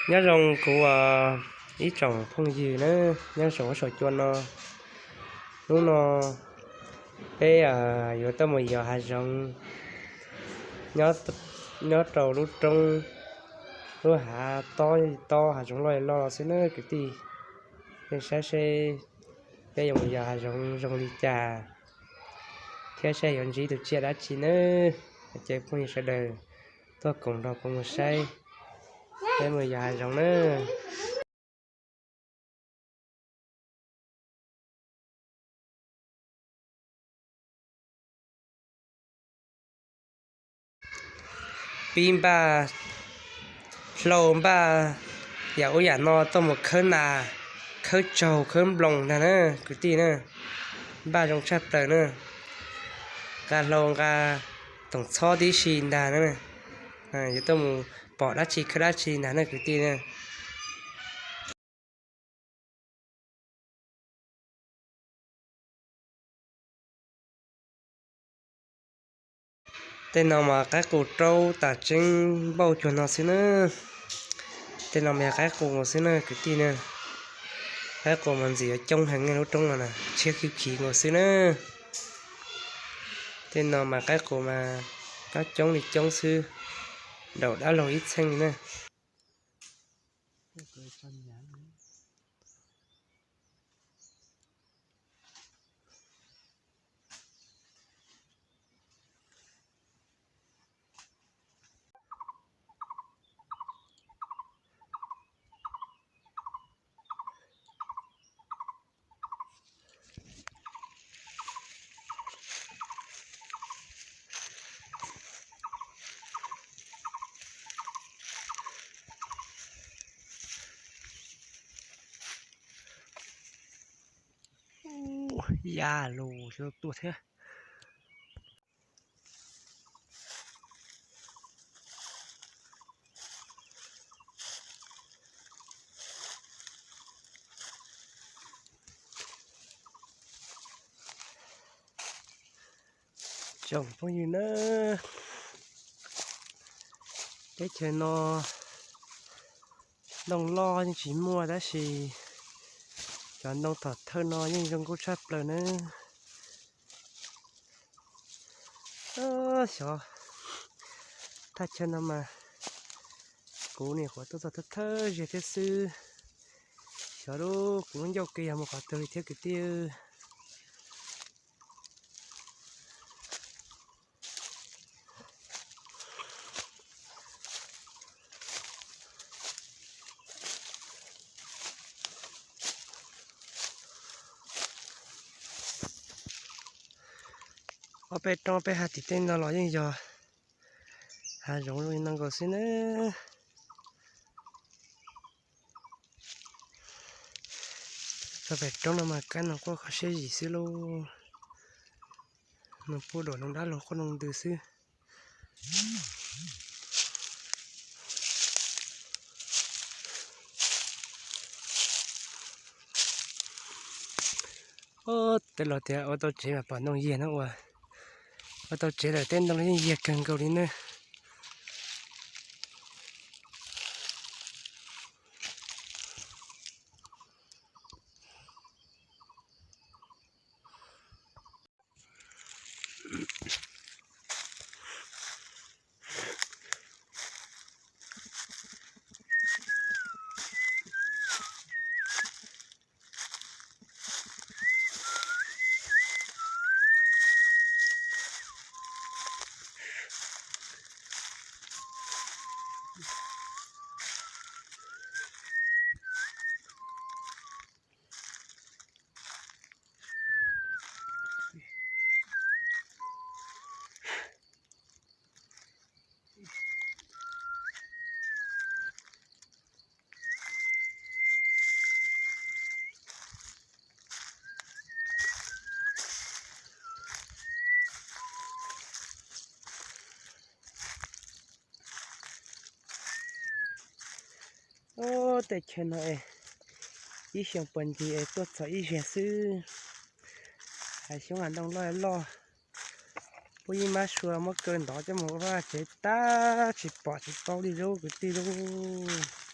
Nyob zoo kuv ib tsoom phooj ywg na, nyob saum huab saum cua no. Hnub no peb yuav tuaj mus yos hav zoov nyob rau lub roob, lub hav tob tob hav zoov loj loj xwb na kwv tij. Nej saib seb peb yuav mus yos hav zoov zoo li cas thiab saib yuav ntsib tus tsiaj dab tsi na. Ces phooj ywg sawv daws tuaj koom nrog kuv mus saib peb mus yos hav zoov na. Pib npaj hlau npaj yam ub yam no tuaj mus khawb nas, khawb tsaug khawb nploos ntag na kwv tij na. Npaj zoo tshaj plaws na. Nqa hlau nqa toom txhob tib si ntag na. Yuav tuaj mus pom dab tsi khawb dab tsi ntag na kwv tij na. Tej no mas qaib qus raub tas tseeb npauj cuag no xwb na. Tej no mas yog qaib qus xwb na kwv tij na. Qaib qus mas ntxim yuav coob heev lub roob no na, tshiab khib khiv nkaus xwb na. Tej no mas qaib qus mas coob coob li coob xwb, daum dab laug ib txheej na. Ya lus xyov tuaj thiab. Tsoom phooj ywg na, teb chaws no ntoo loj yeej tsis muaj tab sis cov ntoo tom thawj no yeej zoo nkauj tshaj plaws na. Xyov thaj chaw no mas kuv nim qhuav tuaj txog thawj thawj zaug thiab xwb. Xyov lub kuv lub ncauj kev yog mus qhov twg li thiab kwv tij. Ob peb roob peb hav tim tej no los yeej yog hav zoov zoo li no nkaus xwb na. Txog pem roob no mas kab no quaj qhov siab zim xwb lauj. Noog puag duam noog dab laug quaj noog ntws xwb. Tej laus tias ua tau tsev mas pom ntoo yiag no ua, ua tau tsev lawm tej ntoo yeej yiag kawg nkaus li ne. Ub, teb chaws no es ib xyoo puag ncig es tuaj txog ib zaug xwb. Hav xyoob hav ntoo loj loj, puab yeej mab sua muab kaw ntov coj mus ua vaj tsev tag tsis pom tsis paub li lauj kwv tij lauj.